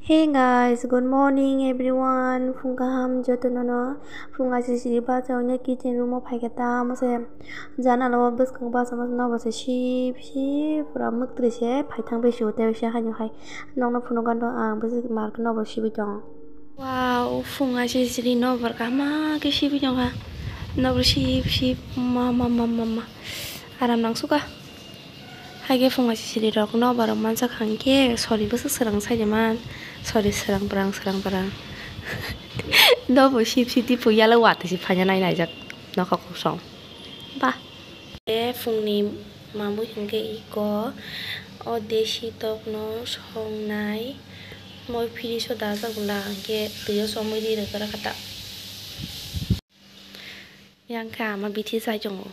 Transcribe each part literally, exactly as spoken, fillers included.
Hey guys, good morning everyone. Phung kaham jotono no. Phung aisiri bacha onya kitchen room o phaikha ta, mose janala o bwskang bacha mose nobar se sip sip pura mwktwi se phaithang bai sio tei se haino hai nokno phunukgano ang bwswk mark nobar sibwi tong. Wow, phung aisiri nobar kaham khe sibwi tongkha. Nobar sip sip ma ma ma ma ma aram nangsukha. Haikhe phung aisiri rok nobar rok manjakha hinkhe sori bwswk swrang sai man, sori swrang bwrang swrang bwrang. Nobo sip sip twi phuiyalo watwi se phaina nai naijak nokha kosong. Ba. E phungni mamui hinkhe iko o desi tokno songnai moi fridge o dajak bwla hinkhe twi o somwi ri rwgwra kha ta. Yang khe ama bithi chai tongo.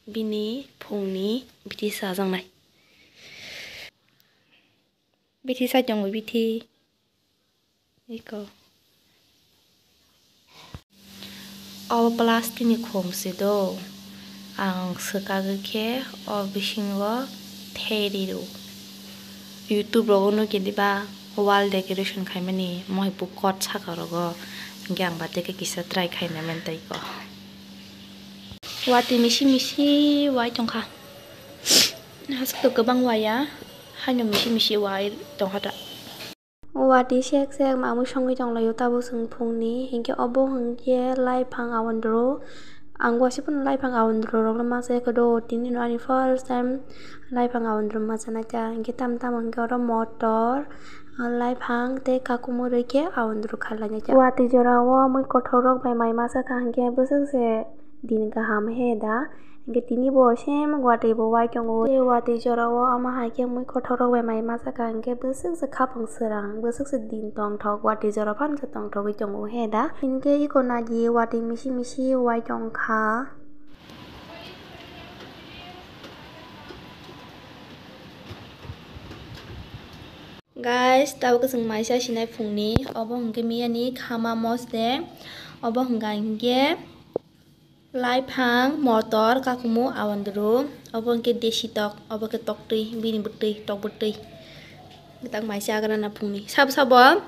Bini phungni bithi chajaknai. Bithi chai tongo, bithi. Iko. O plastic ni khum se do. Ang swkagwi khe o bisingo theri rw. YouTube rogo nukya diba wall decoration khaimani mohai bw kot saka rogo. Hinkhe ang bade khe kisa try khaina mantwi ko. Watwi misi misi wai tongkha. Aswk to kwbang wai ya. Haino misi misi wai tongkha ta. Watwi sek sek mamwi songwi tonglaio tabuk chwng phungni. Hinkhe obo hinkhe laiphang awandru. Ang waisa phano laiphang awandru rokno masa ya khe do. Tini no ani first time laiphang awandru masa naikha. Hinkhe tamo tamo hinkhe oro motor, laiphang tei kakumui rwi khe awandru kha lai naikha. Watwi jora o mui kothok rok bai mai masa kha hinkhe bwswk se din kaham he da. Hinkhe tini bo same watwi bo wai tongo. Tei watwi jora o ama hai khe mui kothok rok bai mai masa kha hinkhe bwswk se khapang swrang, bwswk se din tongthok, watwi jora phano se tongthogwi tongo he da. Hinkhe iko nadi watwi misi misi wai tongkha. Guys, tabuk chwng maisa sinai phungni, obo hwnkhe miyani khama mosde, obo hwnkha hinkhe laiphang, motor, kakumu, awandru, obo hwnkhe desi tok, obo khe toktwi, bini bwtwi, tok bwtwi. Tang maisa agrana phungni. Sabo sabo.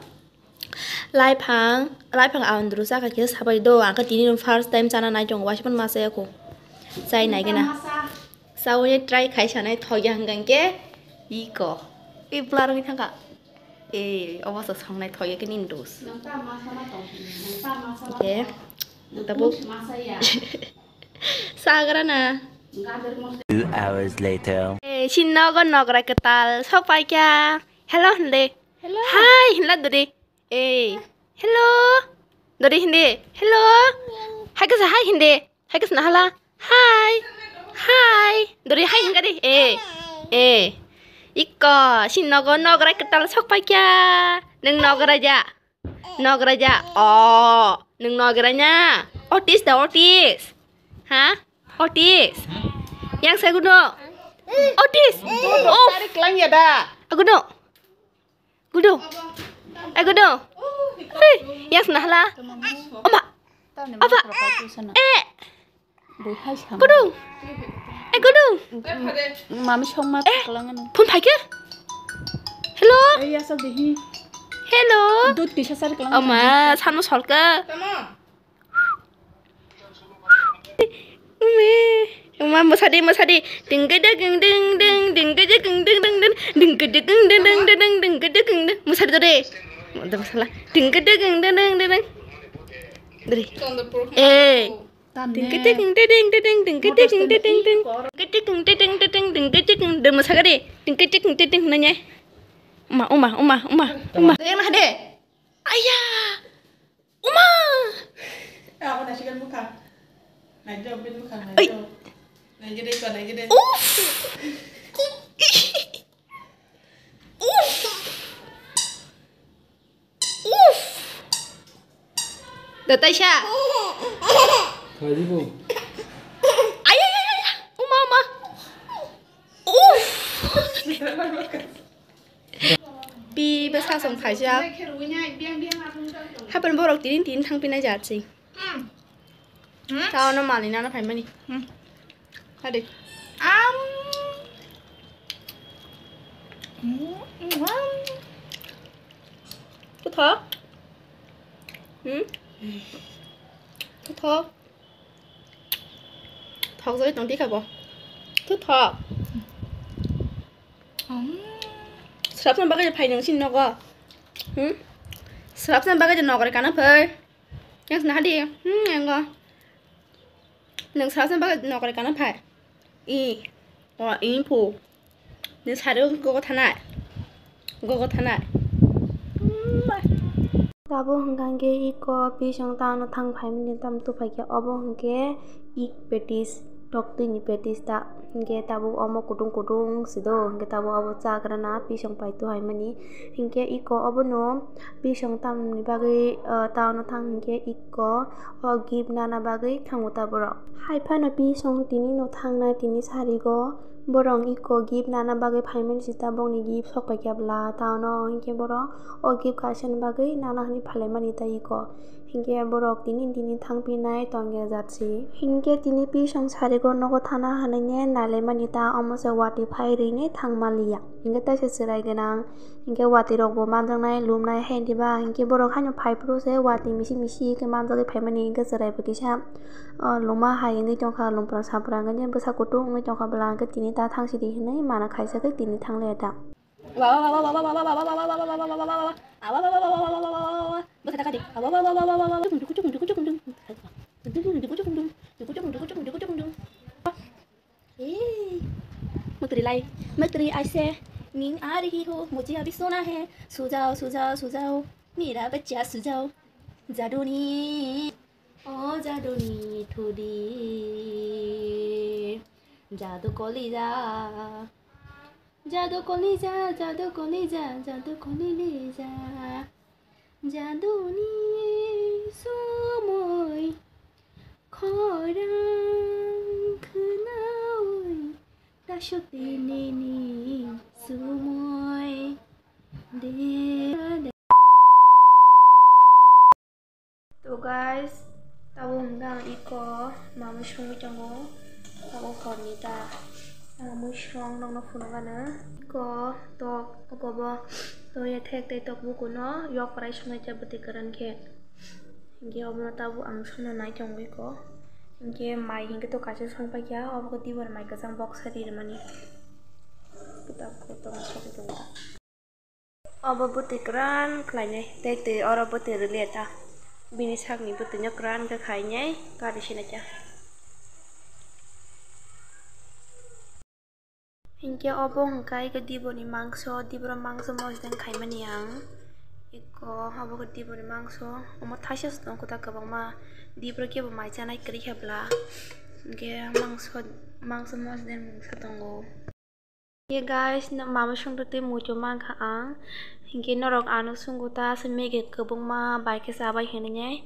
Laiphang, laiphang awandru chakha khe sabai do, ang khe tini no first time chana nai tongo, waisa phano masa ya kho. Chai nai gana. Sawi try khai sanai thok ya hwnkha khe iko. I blur wngwi thangkha. E, obo se songnai thok ya khe nini dos. Khe, tabuk. Sagra na. Two hours later. E, si nogo nogra kwtal sok pai kha. Hello hwnde. Hello. Hi, hinla dori. Ei. Hello. Dori hindi. Hello. Hai kasa hi hindi. Hai kasa nahala. Hi. Hi. Dori hi hinga di. Eh. Eh. Iko, si nogo nogra kwtal sok pai kya. Nung nogra ja. Nogra ja. Oh, nung nogra nya. Otis da otis. Ha? Otis. Yang saya guno. Otis. Oh. Tarik lang ya da. Aku no. Gudu. Eh, gudu. Hei, yang sana hala. Oma. Apa? Eh. Gudu. Eh, gudu. Mami song ma. Eh. Phone phaikhe. Hello. Hello. Oma, sanmo solka. Ume, uma, mwsadi, mwsadi. Ding gede, ding, ding, ding, ding gede, ding, ding, ding, ding, ding gede, ding, ding, ding, ding, ding, ding gede, ding, ding. Mwsadi dore. Mada masala. Ding gede, ding, ding, ding, ding, ding. Dore. Eh. Ding gede, ding, ding, ding, ding, ding gede, ding, ding, ding, ding. Gede, ding, ding, ding, ding, ding, ding gede, ding, ding. Dore mwsagade. Ding gede, ding, ding, ding, nanya. Uma, uma, uma, uma, uma. Dore, mahade. Ayah. Uma! Abo naisikal bwkha. Naijak, bini bwkha naijak. Naijak dei, naijak dei. Uff! Uff! Uff! Da taisa. Thaibo. Ayah, ayah, ayah. Uma, uma. Uff! Pi bwsa song phaijak. Hapan borok tini tini thang pinai jat si. Ta ono mali nana phaimani. Hadi. Am. Mm, mm, am. Thok. Hmm? Thok. Thok jai tong dikha bo. Thu thok. Srapsa bagwi phai nang sin nogo. Hmm? Srapsa bagwi nogo re kana phai. Yang sana di. Hmm, yang go. Nang srapsa bagwi nogo re kana phai. I. O, i phu. Ni sari gogo thanai. Gogo thanai. Tabuk hwnkha hwnkhe iko bisong tano thang phaimani tam tubuphaikhe obo hwnkhe ik petis, toktwini petis ta hwnkhe tabuk omo kutung kutung sido hwnkhe tabuk obo chakrana bisong paito haimani hwnkhe iko obono bisong tamni bagwi tano thang hwnkhe iko o gift nana bagwi thango ta borok. Haiphano bisong tini no thangnai tini sarigo. Borok iko gift nana bagwi phaimani sita bokni gift sok paikha bwla tano hinkhe borok o gift kaisani bagwi nana hwnwi phalaimani ta iko hinkhe borok tini tini thangpinai tongya jatsi hinkhe tini bisong sarigo nogo thana hwnwi nailaimani ta omo se watwi phai rwini thangmaliya hinkhe taisa chwrai gwnang hinkhe watwi rokbo manjaknai lumnai hai diba hinkhe borok haino phaiphuru se watwi misi misi khe manjagwi phaimani hinkhe chwraibo kisa. O luma hai wngwi tongkha, lumpra sapra wngwi bwsa kutung wngwi tongkha, bwla hwnkhe tini ta thang sidi hinwi mana khaisagwi tini thanglaiya ta. Bwsa ta kadi. Mukri lai, mukri aise, ning a rahi ho, mujhe abhi sona hai, sujao, sujao, sujao, mera bachcha sujao, jaduni. O jaduni thudi, jadu kolija, jadu kolija, jadu kolija, jadu kolija, jaduni somoi khorang khnaui tasuk tinini somoi de. To guys, tabuk hwnkhe ang iko mamwi songwi tongo. Tabuk horni ta mamwi song nokno phunukgano. Iko tok okobo toya thek tei tok bukuno yok kwrai songnai khe bwtwi kwran khe. Hinkhe obono tabuk ang songno nai tongo iko. Hinkhe mai hinkhe to kaisa song paikha, obo khe tibor mai kwchang boksa ri rwmani. Kitab khe tong sogwi tongo ta. Obo bwtwi kwran khlainai, tei twi oro bwtwi rwliya ta. Bini sakni bwtwino kwran khe khainai, kari sinai kha. Hinkhe obo hwnkha iko diboni mangso, diboro mangso mosdeng khaimani ang. Iko obo khe diboni mangso, omo thaisa se tongkha ta kwbangma, diboro kebo mai chanai kwrwi kha bwla. Hinkhe mangso, mangso mosdeng mungsa tongo. Hinkhe guys, no mama songtwi twi muitu mankha ang. Hinkhe norok ano swngo ta aswk Maggie kwbangma bai khe chabai hinwi nai.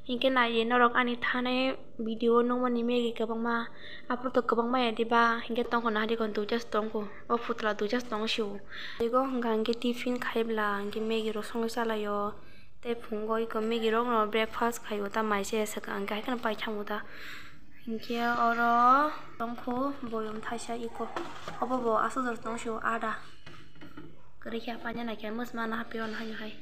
Hinkhe nai di norok ani thanai video nukmani Maggie kwbangma. Aphuru to kwbangma ya diba, hinkhe tongkho na hadi kon duitas tongkho. O putla duitas tong sio. Ego hwnkha hinkhe tiffin khai bwla, hinkhe Maggie rok songwi chalaio. Tei phungo iko Maggie rokno breakfast khaio ta mai se swkang hinkhe hai kheno pai thango ta. Hinkhe oro tongkho boyong thaisa iko. Obo bo aswk jora tong sio ada. Kwrwi khe paina naikhe mwsma no hapio no haino hai.